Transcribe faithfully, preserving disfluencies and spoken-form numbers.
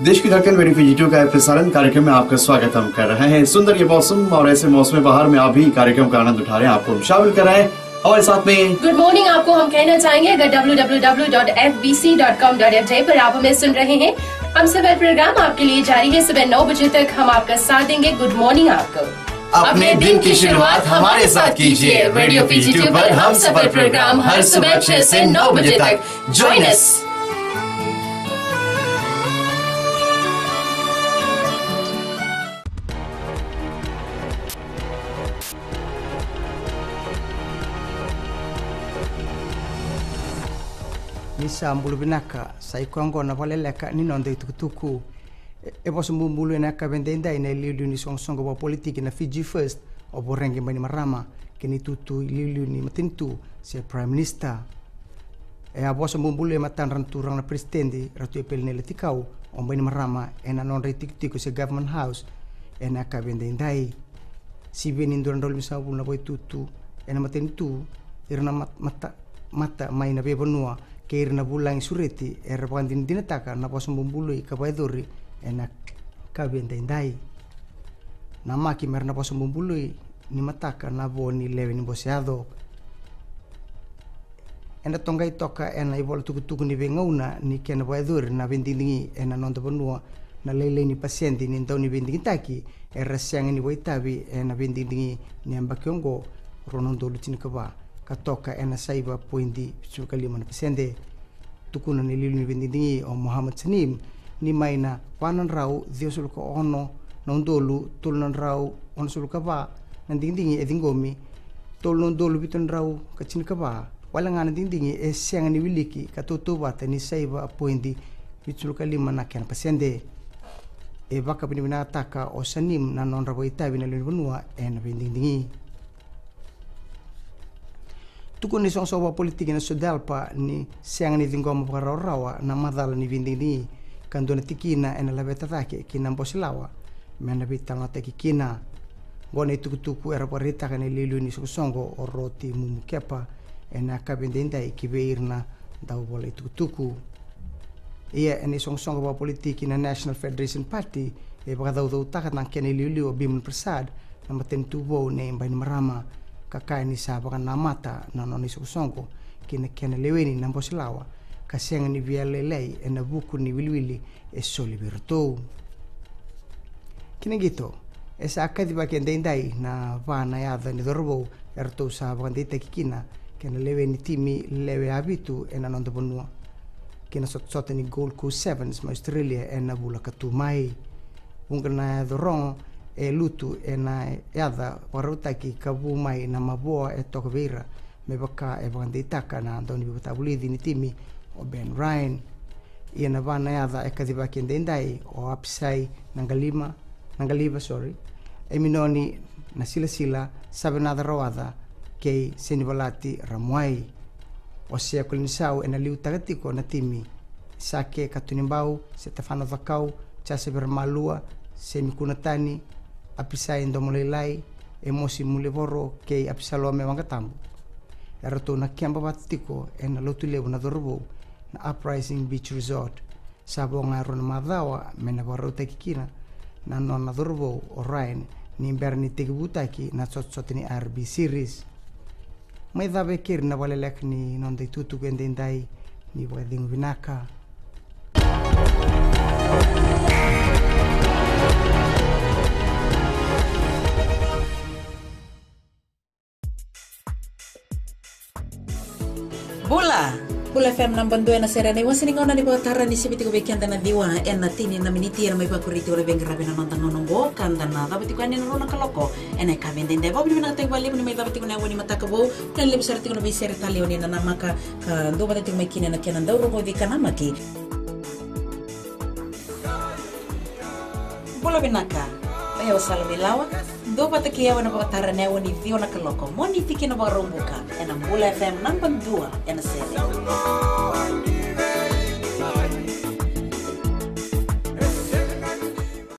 देश की धड़कन रेडियो फीजी टू का प्रसारण कार्यक्रम में आपका स्वागत हम कर रहे हैं। सुंदर ये मौसम और ऐसे मौसम बाहर में आप भी कार्यक्रम का आनंद उठा रहे हैं, आपको हम शामिल कर रहे हैं हमारे साथ में। गुड मॉर्निंग आपको हम कहना चाहेंगे, अगर W W W dot F B C dot com dot F J पर आप हमें सुन रहे हैं, हम सफर प्रोग्राम आपके लिए जारी है। सुबह नौ बजे तक हम आपका साथ देंगे। गुड मॉर्निंग आपको। अपने दिन की शुरुआत हमारे साथ कीजिए। रेडियो फीजी टू पर हम सफर प्रोग्राम हर सुबह छह से नौ बजे तक। Join us. Ni sa bula vinaka, sa i koya oqo na vakaleleka ni noda itukutuku. E, e vosa bubului ena yakavi edaidai na iliuliu ni soqosoqo vakapolitiki na Fiji First, o Voreqe Bainimarama, kei na itutu iliuliu ni matanitu se Prime Minister. E a vosa bubului e matadra na turaga na peresitedi, Ratu Epeli Nailatikau, o Bainimarama ena nodra itikotiko se Government House ena yakavi edaidai. Sivia ni dua na drau limasagavulu na vakaitutu ena matanitu, ira na mat-, mata, mata mai na veivanua kei ira na vulagi sureti era vakadinadinataka na vosa bubului ka vakayacori ena yakavi edaidai. Namaki me ra na vosa bubului ni mataka na vo ni lewe ni bose yaco. Ena toqai toka ena ivola tukutuku ni veigauna ni kena vakayacori na veidigidigi ena noda vanua na lailai ni pasede ni dauniveidigitaki era sega ni vakaitavi ena veidigidigi ni yabaki oqo, rua na udolu tinikava, ka toka ena saiva poidi vitusagavulu ka lima na pasede. Tukuna na iliuliu ni veidigidigi o Mohammed Saneem ni mai na va na drau ciwasagavulu ka ono na udolu tolu na drau onosagavulu ka va na digidigi e ciqomi, tolu na udolu vitu na drau ka tinikava wale ga na digidigi e sega ni wiliki ka tautauvata ni saiva poidi vitusagavulu ka lima na kena pasede. E vakavinavinakataka o Saneem na nodra vakaitavi na lewe ni vanua ena veidigidigi. Tukuna na isoqosoqo vakapolitiki na SODELPA ni sega ni ciqoma vakarawarawa na macala ni veidigidigi ka dua na tikina ena laveta cake ki na bose lawa me na veitalanoataki kina. Oqo na itukutuku era vakaraitaka na iliuliu ni soqosoqo o Roti Mumukepa ena yakavi edaidai ki vei ira na dauvola itukutuku. Ia ena isoqosoqo vakapolitiki na National Federation Party e vakacaucautaka na kena iliuliu o Biman Prasad na matanitu vou nei Bainimarama, ka kaya ni sa vakanamata na nona isoqosoqo ki na kena leweni na bose lawa ka sega ni via lailai ena vuku ni wiliwili e soli vei iratou. Kina qito, e sa kacivaki edaidai na va na yaca ni cauravou eratou sa vakadeitaki kina kei na lewe ni timi lewe a vitu ena noda vanua ki na sotasota ni Gold Coast Sevens mai Australia ena vula ka tu mai. Vuqa na yaca rogo e lutu ena yaca vakarautaki ka vu mai na mavoa e toka vei ira, me vaka e vakadeitaka na dauniveivakatavulici ni timi o Ben Ryan. Ia na va na yaca e kacivaki edaidai o Apisai Naqalima, Naqaliva, sorry, Eminoni Nasilasila, Savenaca Rawaca kei Senivalati Ramuai. O Sea Kolinisau ena liutaka tiko na timi. Sake Katunibau, Setefano Cakau, Jase Veremalua, Semi Kunatani, Apisai Domolailai, Emosi Mulevoro kei Apisalome Waqatabu. Eratou na keba vata tiko ena lotu levu na cauravou na Uprising Beach Resort. Sa vo ga e rua na macawa me na vakarautaki kina na nona cauravou o Ryan ni bera ni tekivutaki na sotasota ni R B Series. Mai cava e keri na vakaleleka ni noda itukutuku edaidai, ni vakacegu vinaka. Bula! Bula F M naba dua ena sere ena iwase ni gauna ni vakatara ni sivi tiko vei keda na ciwa ena tini na miniti ena mai vakuri tiko na veiqaravi ena noda gauna oqo ka da na cava tiko yani ena rua na kaloko ena yakavi edaidai. Vakavinavinakataki vakalevu ni mai cava tiko na yawa ni mataka vou, ka levu sara tiko na veisere talei o ni na namaka ka dua vata tiko mai kina ena kena dau rogoci ka namaki. Bula vinaka. O yau Salome Lawa. Dua vata kei au ena vakatara ena yawa ni ciwa na kaloko mo ni tiki na Vakaraubuka ena Bula F M naba dua ena sere.